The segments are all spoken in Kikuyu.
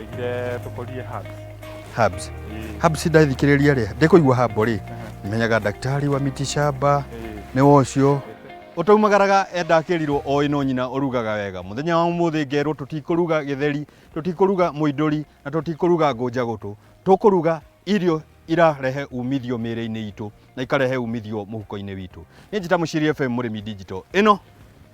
Oigire tũkũrie herbs. Herbs. Ĩĩ. Herbs ndathikĩrĩria rĩ, ndĩkũigua herb rĩ, menyaga daktari wa miti shamba nĩ wocio. Ũtaumagaraga enda akĩrirwo o ĩno nyina ũrugaga wega. Mũthenya wa ũmũthĩ ngerwo tũtikũruga gĩtheri, tũtikũruga mũindũri na tũtikũruga ngũnja gũtũ. Tũkũruga irio irarehe umithio mĩĩrĩ-inĩ itũ na ikarehe umithio mũhuko-inĩ witũ. Niĩ njĩta Mũciri FM Mũrĩmi Digital. Ĩno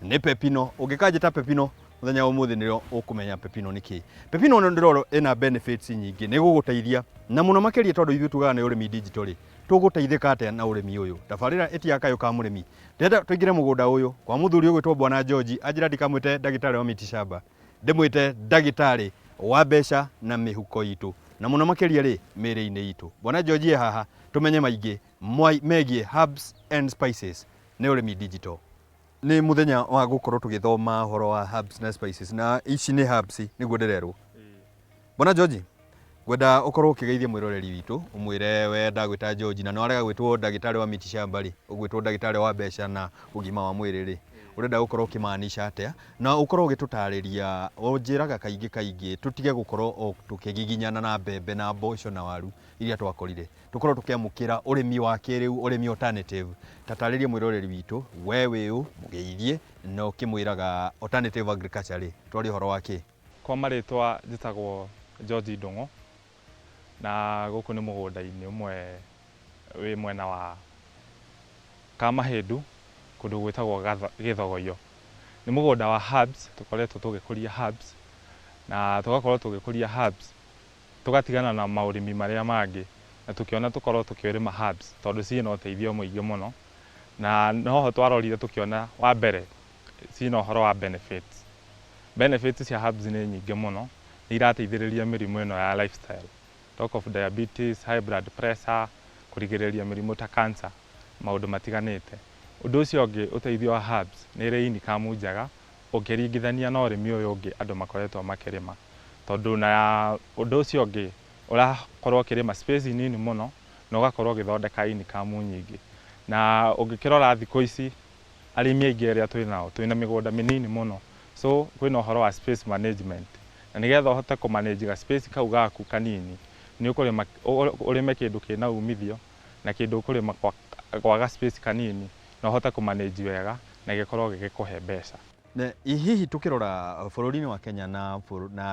nĩ Pepino. Ũngĩkanjĩta Pepino mũthenya wa ũmũthĩ nĩrĩo ũkũmenya Pepino nĩ kĩĩ. Pepino ĩno ndĩrona ĩna benefits nyingĩ, nĩ ĩgũgũteithia na mũno makĩria tondũ ithuĩ tugaga nĩ ũrĩmi digital rĩ, tũgũteithĩka atĩa na ũrĩmi ũyũ? Tabarĩra ĩtiaga kayũ ka mũrĩmi. Ndĩrenda tũingĩre mũgũnda ũyũ kwa mũthuri ũgwĩtwo Bwana George, anjĩra ndikamwĩte ndagĩtarĩ wa miti shamba, ndĩmwĩte ndagĩtarĩ wa mbeca na mĩhuko itũ, na mũno makĩria rĩ, mĩĩrĩ-inĩ itũ. Bwana George e haha tũmenye maingĩ megiĩ herbs and spices. Nĩ ũrĩmi digital. Nĩ mũthenya wa gũkorwo tũgĩthoma ũhoro wa herbs na spices, na ici nĩ herbs nĩguo ndĩrerwo. Bwana George, ngwenda ũkorwo ũkĩgeithia mwĩroreri witũ, ũmwĩre we ndagwĩta George na nĩwarega gwĩtwo ndagĩtarĩ wa miti shamba rĩ, ũgwĩtwo ndagĩtarĩ wa mbeca na ũgima wa mwĩrĩ rĩ, ũrenda gũkorwo ũkĩmaanisha atĩa? Na ũkorwo ũgĩtũtarĩria, ũnjĩraga kaingĩ kaingĩ tũtige gũkorwo o tũkĩgiginyana na mbembe na mboco na waru iria twakorire. Tũkorwo tũkĩamũkĩra ũrĩmi wa kĩrĩu, ũrĩmi alternative. Ta tarĩria mwĩroreri witũ, we wĩ ũ, mũgeithie, na ũkĩmwĩraga alternative agriculture rĩ, twaria ũhoro wa kĩ? Kwa marĩtwa njĩtagwo George Ndung'u na gũkũ nĩ mũgũnda-inĩ ũmwe wĩ mwena wa Kamahĩndu kũndũ gwĩtagwo Gĩthogoiyo. Nĩ mũgũnda wa herbs, tũkoretwo tũgĩkũria herbs na tũgakorwo tũgĩkũria herbs tũgatigana na maũrĩmi marĩa mangĩ na tũkĩona tũkorwo tũkĩrĩma herbs tondũ ciĩna ũteithio mũingĩ mũno, na noho twarorire tũkĩona wa mbere ciĩna ũhoro wa benefits. Benefits cia herbs nĩ nyingĩ mũno, nĩ irateithĩrĩria mĩrimũ ĩno ya lifestyle, talk of diabetes, high blood pressure, kũrigĩrĩria mĩrimũ ta cancer, maũndũ matiganĩte. Ũndũ ũcio ũngĩ ũteithio wa herbs nĩ ĩrĩ income njega ũkĩringithania na ũrĩmi ũyũ ũngĩ andũ makoretwo makĩrĩma, tondũ na ũndũ ũcio ũngĩ ũrakorwo ũkĩrĩma space nini mũno na ũgakorwo ũgĩthondeka income nyingĩ. Na ũngĩkĩrora thikũ ici arĩmi aingĩ arĩa twĩ nao twĩna mĩgũnda mĩnini mũno, so kwĩna ũhoro wa space management, na nĩgetha ũhote kũ manage ga space kau gaku kanini nĩ ũkũrĩma ũrĩme kĩndũ kĩna umithio na kĩndũ ũkũrĩma gwa ga space kanini na ũhote kũ manage wega na gĩkorwo gĩgĩkũhe mbeca. Na hihi tũkĩrora bũrũri-inĩ wa Kenya na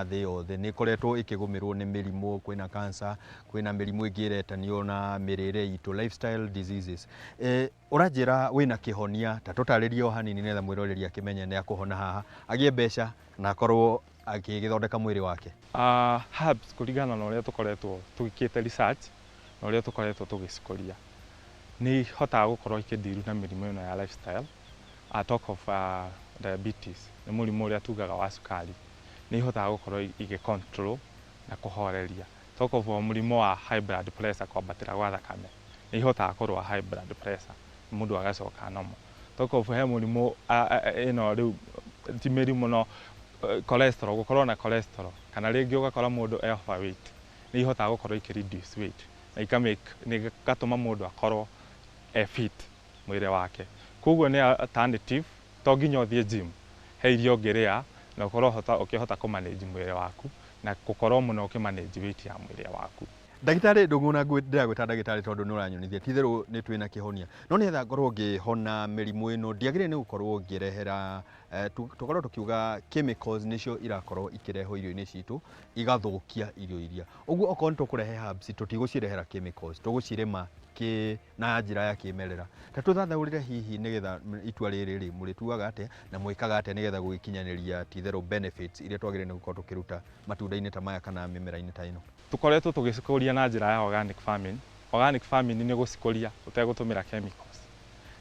thĩ yothe nĩ ĩkoretwo ĩkĩgũmĩrwo nĩ mĩrimũ, kwĩna cancer, kwĩna mĩrimũ ĩngĩ ĩretanio na mĩrĩre itũ, lifestyle diseases. Ũranjĩra wĩna kĩhonia, ta tũtarĩrie o hanini nĩgetha mwĩroreri akĩmenye nĩ akũhona haha, agĩe mbeca na akorwo agĩgĩthondeka mwĩrĩ wake. Herbs kũringana na ũrĩa tũkoretwo tũgĩkĩte research na ũrĩa tũkoretwo tũgĩcikũria nĩ ihotaga gũkorwo ikĩ deal na mĩrimũ ĩno ya lifestyle. Talk of diabetes, nĩ mũrimũ ũrĩa tugaga wa cukari, nĩ ihotaga gũkorwo igĩ control na kũhoreria. Talk of mũrimũ wa high blood pressure, kwambatĩra gwa thakame, nĩ ihotaga kũrũa high blood pressure mũndũ agacoka normal. Talk of he mũrimũ ĩno rĩu ti mĩrimũ no cholesterol, gũkorwo na cholesterol kana rĩngĩ ũgakora mũndũ e overweight, nĩ ihotaga gũkorwo ikĩ reduce weight na ika make, igatũma mũndũ akorwo e fit mwĩrĩ wake. Koguo nĩ alternative, to nginya ũthiĩ gym, he irio ũngĩrĩa na ũkorwo ũkĩhota kũ manage mwĩrĩ waku na gũkorwo mũno ũkĩ manage weight ya mwĩrĩ waku. Ndagĩtarĩ Ndung'u, na ndĩragwĩta ndagĩtarĩ tondũ nĩ ũranyonithia ti itherũ nĩ twĩna kĩhonia, no nĩgetha ngorwo ngĩhona mĩrimũ ĩno ndiagĩrĩire nĩ gũkorwo ngĩrehera, tũkorwo tũkiuga chemicals nĩcio irakorwo ikĩrehwo irio-inĩ citũ igathũkia irio iria. Ũguo okorwo nĩ tũkũrehe herbs tũtigũcirehera chemicals, tũgũcirĩma na njĩra ya kĩmerera. Ta tũthathaũrĩre hihi nĩgetha itua rĩrĩ rĩ, mũrĩtuaga atĩa na mwĩkaga atĩa nĩgetha gũgĩkinyanĩria ti itherũ benefits iria twagĩrĩire nĩ gũkorwo tũkĩruta matunda-inĩ ta maya kana mĩmera-inĩ ta ĩno? Tũkoretwo tũgĩcikũria na njĩra ya organic farming. Organic farming nĩ gũcikũria ũtegũtũmĩra chemicals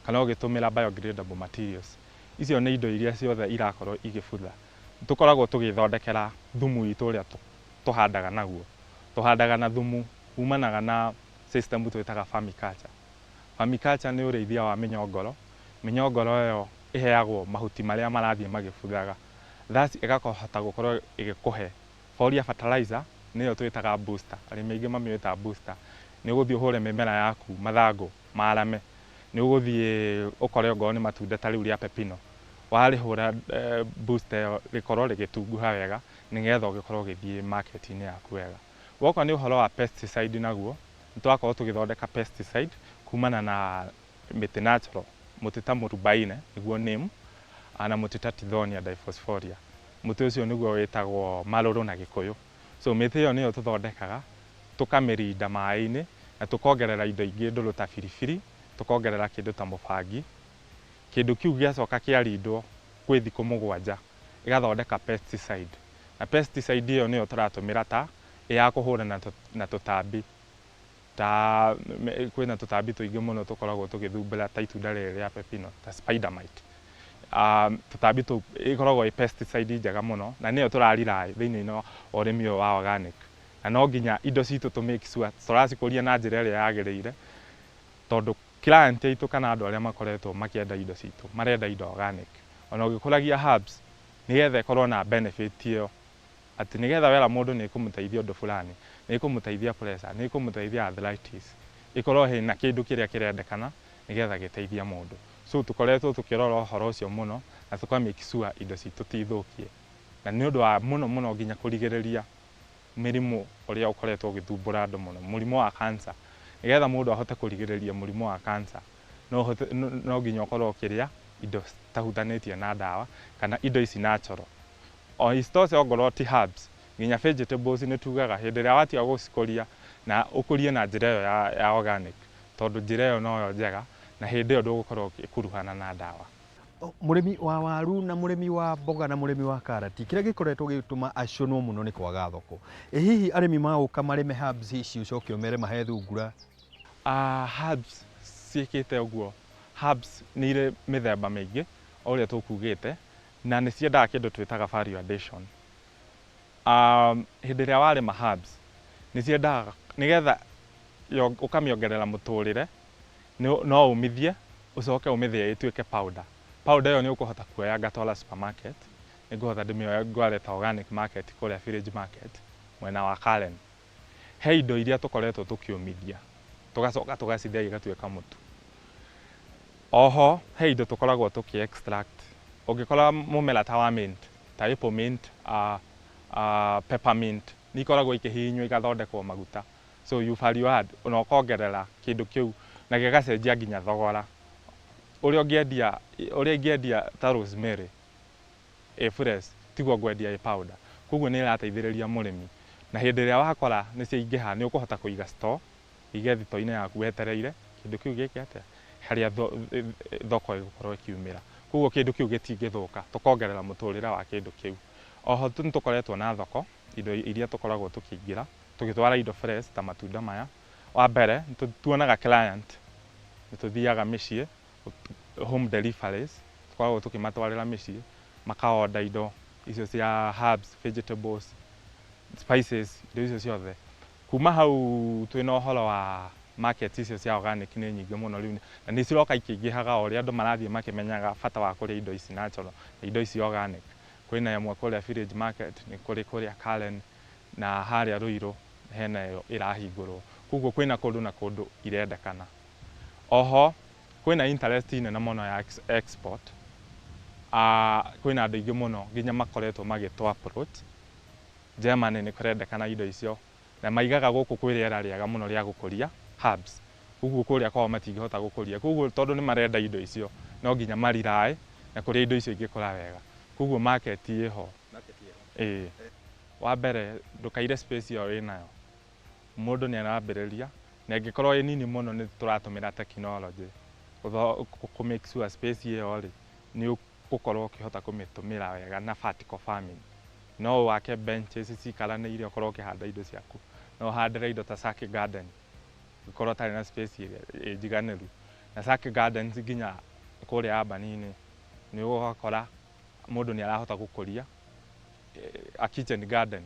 kana ũgĩtũmĩra biodegradable materials. Icio nĩ indo iria ciothe irakorwo igĩbutha. Tũkoragwo tũgĩthondekera thumu witũ ũrĩa tũhandaga naguo. Tũhandaga na thumu umanaga na system twĩtaga farmiculture. Farmiculture nĩ ũrĩithia wa mĩnyongoro. Mĩnyongoro ĩyo ĩheagwo mahuti marĩa marathiĩ magĩbuthaga. Thus ĩgakũhota gũkorwo ĩgĩkũhe foliar fertilizer, nĩyo twĩtaga booster. Arĩmi aingĩ mamĩũĩ booster. Nĩ ũgũthiĩ ũhũre mĩmera yaku mathangũ marame. Nĩ ũgũthiĩ ũkore ongorwo nĩ matunda ta rĩu rĩa pepino, warĩhũra booster ĩyo rĩkorwo rĩgĩtunguha wega Nĩgetha ũgĩkorwo ũgĩthiĩ market-inĩ yaku wega. Woka nĩ ũhoro wa pesticide, naguo nĩ twakorwo tũgĩthondeka pesticide kumana na mĩtĩ natural, mũtĩ ta mũrubaine nĩguo neem, na mũtĩ ta Tithonia difosphoria. Mũtĩ ũcio nĩguo wĩtagwo marũrũ na Gĩkũyũ. So mĩtĩ ĩyo nĩyo tũthondekaga, tũkamĩrinda maĩ-inĩ na tũkongerera indo ingĩ ndũrũ ta biribiri, tũkongerera kĩndũ ta mũbangi. Kĩndũ kĩu gĩacoka kĩarindwo kwĩ thikũ 7, ĩgathondeka pesticide. Na pesticide ĩyo nĩyo tũratũmĩra ta ya kũhũrana na tũtambi. Ta kwĩna tũtambi tũingĩ mũno tũkoragwo tũgĩthumbũra ta itunda rĩrĩ rĩa pepino, ta spider mite. Tũtambi tũu ĩkoragwo ĩ pesticide njega mũno na nĩyo tũra rely thĩinĩ wa ũrĩmi ũyũ wa organic. Na no nginya indo citũ tũ make sure tũracikũria na njĩra ĩrĩa yagĩrĩire, tondũ client aitũ kana andũ arĩa makoretwo makĩenda indo citũ marenda indo organic. Ona ũgĩkũragia herbs, nĩgetha ĩkorwo na benefit ĩyo, atĩ nĩgetha wera mũndũ nĩ ĩkũmũteithia ũndũ fulani, nĩ ĩkũmũteithia pressure, nĩ ĩkũmũteithia arthritis, ĩkorwo hena kĩndũ kĩrĩa kĩrendekana nĩgetha gĩteithie mũndũ. So tũkoretwo tũkĩrora ũhoro ũcio mũno na tũka make sure indo citũ ti thũkie, na nĩ ũndũ wa mũno mũno nginya kũrigĩrĩria mĩrimũ ũrĩa ũkoretwo ũgĩthumbũra andũ mũno, mũrimũ wa cancer. Nĩgetha mũndũ ahote kũrigĩrĩria mũrimũ wa cancer, no nginya ũkorwo ũkĩrĩa indo citahutanĩtie na ndawa kana indo ici natural. O isitoshe, ongorwo ti herbs, nginya vegetables nĩ tugaga hĩndĩ ĩrĩa watiga gũcikũria na ũkũrie na njĩra ĩyo ya organic, tondũ njĩra ĩyo noyo njega na hĩndĩ ĩyo ndũgũkorwo ũgĩkuruhana na ndawa. Mũrĩmi wa waru na mũrĩmi wa mboga na mũrĩmi wa karati, kĩrĩa gĩkoretwo gĩgĩtũma acũnwo mũno nĩ kwaga thoko. Ĩ hihi arĩmi maũka marĩme herbs ici, ũcoke ũmere mahe thungura? Herbs ciĩkĩte ũguo, herbs nĩ irĩ mĩthemba mĩingĩ o ũrĩa tũkugĩte, na nĩ ciendaga kĩndũ twĩtaga value addition. Hĩndĩ ĩrĩa warĩma herbs, nĩ ciendaga nĩgetha ũkamĩongerera mũtũrĩre, no ũmithie ũcoke ũmĩthĩe ĩtuĩke powder. Powder ĩyo nĩ ũkũhota kuoya ngatwara supermarket, nĩ ngũhota ndĩmĩoe ngware ta organic market kũrĩa Village Market mwena wa Karen. He indo iria tũkoretwo tũkĩũmithia tũgacoka tũgacithĩa igatuĩka mũtu. Oho he indo tũkoragwo tũkĩ extract. Ũngĩkora mũmera ta wa mint, ta apple mint, peppermint, nĩ ikoragwo ikĩhihinywo igathondekwo maguta. So you value add na ũkongerera kĩndũ kĩu na gĩgacenjia nginya thogora. Ũrĩa ũngĩendia, ũrĩa ingĩendia ta rosemary ĩ fresh tiguo ngwendia ĩ powder. Koguo nĩ ĩrateithĩrĩria mũrĩmi, na hĩndĩ ĩrĩa wakora nĩ ciaingĩha, nĩ ũkũhota kũiga store, ũige thitoo-inĩ yaku wetereire kĩndũ kĩu gĩke atĩa, harĩa thoko ĩgũkorwo ĩkiumĩra. Koguo kĩndũ kĩu gĩtingĩthũka, tũkongerera mũtũrĩre wa kĩndũ kĩu. Oho nĩ tũkoretwo na thoko, indo iria tũkoragwo tũkĩingĩra tũgĩtwara indo fresh ta matunda maya. Wa mbere nĩ tuonaga client, nĩ tũthiaga mĩciĩ, home deliveries, tũkoragwo tũkĩmatwarĩra mĩciĩ, maka order indo icio cia herbs, vegetables, spices, indo icio ciothe. Kuma hau twĩna ũhoro wa market icio cia organic nĩ nyingĩ mũno rĩu, na nĩ ciroka ikĩingĩhaga o ũrĩa andũ marathiĩ makĩmenyaga bata wa kũrĩa indo ici natural na indo ici organic. Kwĩna ĩmwe kũrĩa Village Market, nĩ kũrĩ kũrĩa Karen, na harĩa Ruiru hena ĩyo ĩrahingũrwo. Koguo kwĩna kũndũ na kũndũ irendekana. Oho kwĩna interest nene mũno ya export. Kwĩna andũ aingĩ mũno nginya makoretwo magĩtũ approach. Germany nĩ kũrendekana indo icio, na maigaga gũkũ kwĩ rĩera rĩega mũno rĩa gũkũria herbs. Koguo kũrĩa kwao matingĩhota gũkũria. Koguo tondũ nĩ marenda indo icio, no nginya mariraĩ na kũrĩa indo icio ingĩkũra wega. Koguo market ĩho. Ĩĩ. Wa mbere ndũkaire space ĩyo wĩnayo. Mũndũ nĩ arambĩrĩria, na ĩngĩkorwo ĩ nini mũno nĩ tũratũmĩra technology kũ make sure space ĩyo rĩ, nĩ ũgũkorwo ũkĩhota kũmĩtũmĩra wega na vertical farming. No wake benches cikaranĩire ũkorwo ũkĩhanda indo ciaku. No ũhandĩre indo ta Saki garden ũngĩkorwo ũtarĩ na space ĩrĩa ĩ njiganĩru. Na Saki gardens nginya kũrĩa urban-inĩ nĩ ũgakora mũndũ nĩ arahota gũkũria a kitchen garden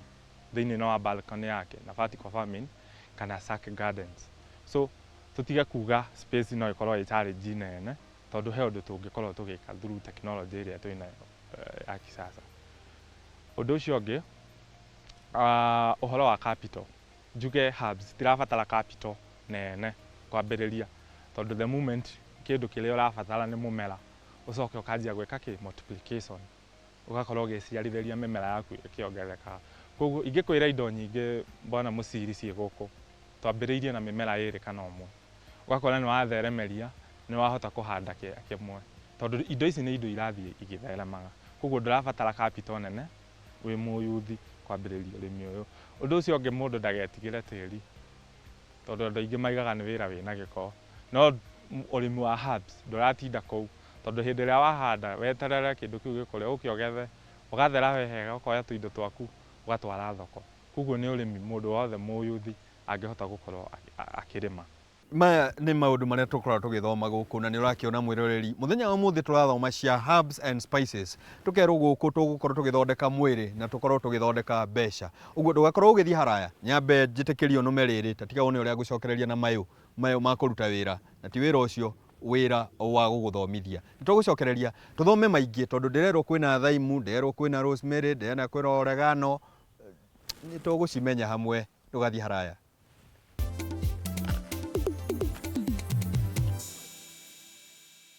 thĩinĩ wa balcony yake na vertical farming kana Saki gardens. So tũtige kuga space no ĩkorwo ĩ challenge nene, tondũ he ũndũ tũngĩkorwo tũgĩka through technology ĩrĩa twĩnayo ya kisasa. Ũndũ ũcio ũngĩ, ũhoro wa capital, njuge herbs citirabatara capital nene kwambĩrĩria, tondũ the moment kĩndũ kĩrĩa ũrabatara nĩ mũmera, ũcoke ũkanjia gwĩka kĩ multiplication. Ũgakorwo ũgĩciarithĩria mĩmera yaku ĩkĩongererekaga. Koguo ingĩkwĩra indo nyingĩ Bwana Mũciri ciĩ gũkũ, twambĩrĩirie na mĩmera ĩrĩ kana ũmwe. Ũgakora nĩ watheremeria, nĩ wahota kũhanda kĩmwe. Tondũ indo ici nĩ indo irathiĩ igĩtheremaga. Koguo ndũrabatara capital nene wĩ mũyuthi kwambĩrĩria ũrĩmi ũyũ. Ũndũ ũcio ũngĩ mũndũ ndagetigĩre tĩri, tondũ andũ aingĩ maigaga nĩ wĩra wĩna gĩko. No ũrĩmi wa herbs ndũratinda kũu, tondũ hĩndĩ ĩrĩa wahanda weterere kĩndũ kĩu gĩkũre, ũke ũgethe, ũgathera wega ũkoya tũindo twaku ũgatwara thoko. Koguo nĩ ũrĩmi mũndũ wothe mũyuthi angĩhota gũkorwo akĩrĩma. Maya nĩ maũndũ marĩa tũkoragwo tũgĩthoma gũkũ na nĩ ũrakĩona mwĩroreri mũthenya wa ũmũthĩ tũrathoma cia herbs and spices tũkerwo gũkũ tũgũkorwo tũgĩthondeka mwĩrĩ na tũkorwo tũgĩthondeka mbeca ũguo ndũgakorwo ũgĩthiĩ haraya nyambe njĩtĩkĩrio nũme rĩrĩ ta tiga wone ũrĩa ngũcokereria na mayũ mayũ ma kũruta wĩra na ti wĩra ũcio wĩra wa gũgũthomithia nĩ tũgũcokereria tũthome maingĩ tondũ ndĩrerwo kwĩna thyme ndĩrerwo kwĩna rosemary ndĩrerwo kwĩna oregano nĩ tũgũcimenya hamwe ndũgathiĩ haraya.